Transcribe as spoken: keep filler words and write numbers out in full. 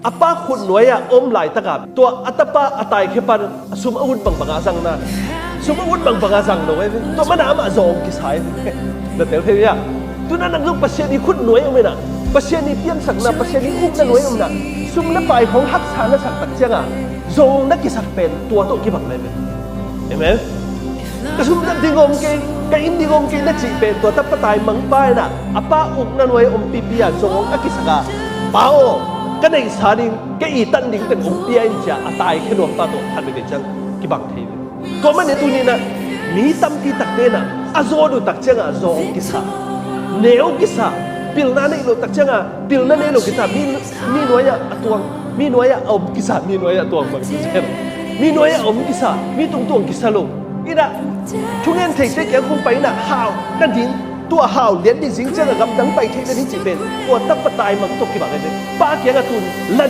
A pa khut nuai-ah om laitaka tua a tapa a taikhia pan sum a ut bangbanga zangna, sum a ut bangbanga zang lo e. Tua mana amah zawng kisa e. Na tel thei a. Tuna nang zong Pasian i khut nuai om inah, Pasian i piansakna, Pasian i upna nuai omna, sum le pai khong haksa na sak tak cianga zawng na kisak pen tua tawh kibang lai ve. Amen. Ka sum zat ding om kei, ka inn ding om kei na cih pen tua tapa taimangpa inah a pa ukna nuai om pipi a zawng a kisaka, pa aw, ka neihsa ding, ka itan ding teng hong pia in cia a taikhia nuampa tawh khat vei ciang kibang thei ve. Tua mah ne tuninah mi tampi takte inah a zawt uh tak ciangah zawng kisa, neu kisa, pilna neih loh tak ciangah pilna nei lo kisa, mi, mi nuai-ah a tuang, mi nuai-ah a om kisa, mi nuai-ah a tuang bang kisa, mi nuai-ah a om kisa, mi tungtuang kisa lo. Inah thungen theite kiang hong pai inah hau nading, tua hau lian dih zing ciangah gamdang pai theih nading cih pen tua tapa taimang tawh kibang e. Pa kiangah tun la